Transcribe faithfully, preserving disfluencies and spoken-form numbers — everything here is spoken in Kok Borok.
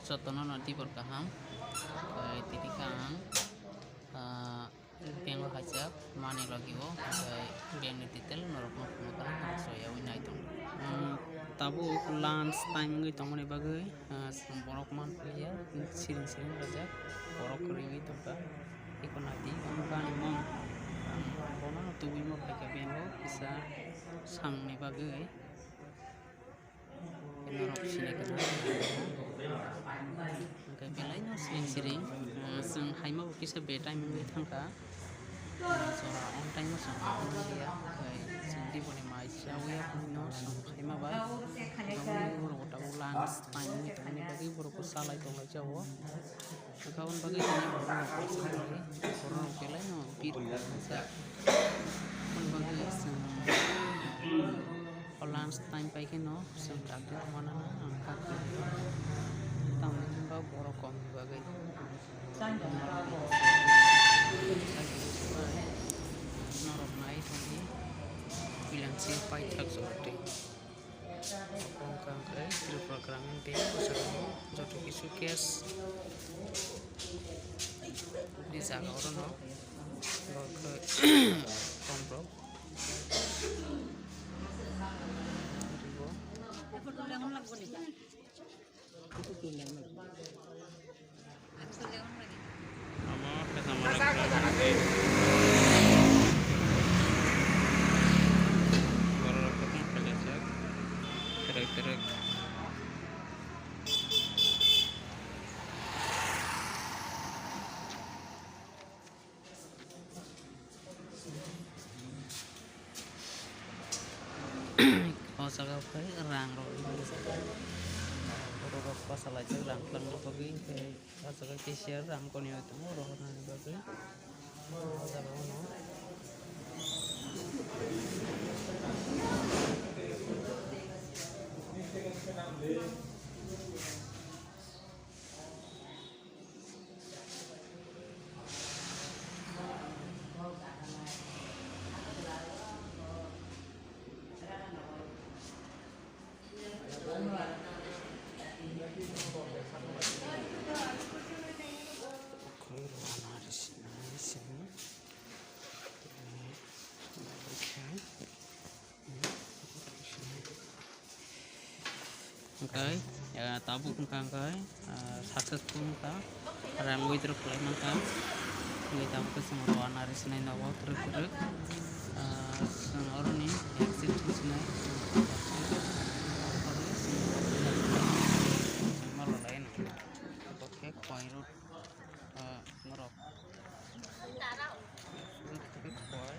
Jotono no tibor kaham. Tei tini khe ang, ah, bank o kaisa money logi o, tei bank ni detail norok no phunukha, ang soyawi nai tongo. Hmm, tabuk lunch time wngwi tongmani bagwi, ah, borok manphiya, siring siring rajak, borok kwrwi wngwi tongkha. Eko naidi, ang bani mung, ang bono tubui ma phaikha bank o kisa samungni bagwi. Norok sini kwna. Hwnkhe belai no siring siring, ah, chwng hai ma bo kisa be time wngwi thangkha. Jora on time o chwng nangya, hwnkhe chwng diboni mai chawi ya, no chwng hai ma bai. Tabuk lunch time wngwi tongmani bagwi borok bo chalai tonglai jao. Hwnkhe aboni bagwi tini borok rok kaisa tongwi, borok rok belai no bir kha. Aboni bagwi chwng o lunch time pai kheno chwng dakti tongmana ang kha. Tamni hwnba borok kom ni bagwi. Norok nai thangwi freelancing paithak jotoi. Obo wngkha hwnkhe Tripura Gramin Bank bwskango joto kisu cash ni jaga orono borok khe kom rok rigo. Omo Phetamara Gramin Bank. Borok rok khe tong paijak, twrwk twrwk. O jaga o khe rang rok, borok rok bachalaijak, rang twlangna bagwi, tei o jaga cashier rang tonwi tongo, rohornani bagwi o jaga o no. Hwnkhe, ah, tabuk wngkha hwnkhe, ah, successful wngkha, rang withdraw khlai mankha. Hwnkhe tabuk khe chwng rohorna ri sinai nogo twrwk twrwk. Ah, chwng oroni exit ri sinai. Chwng ma lolai no. Bo khe koi rw, ah, norok. Koi.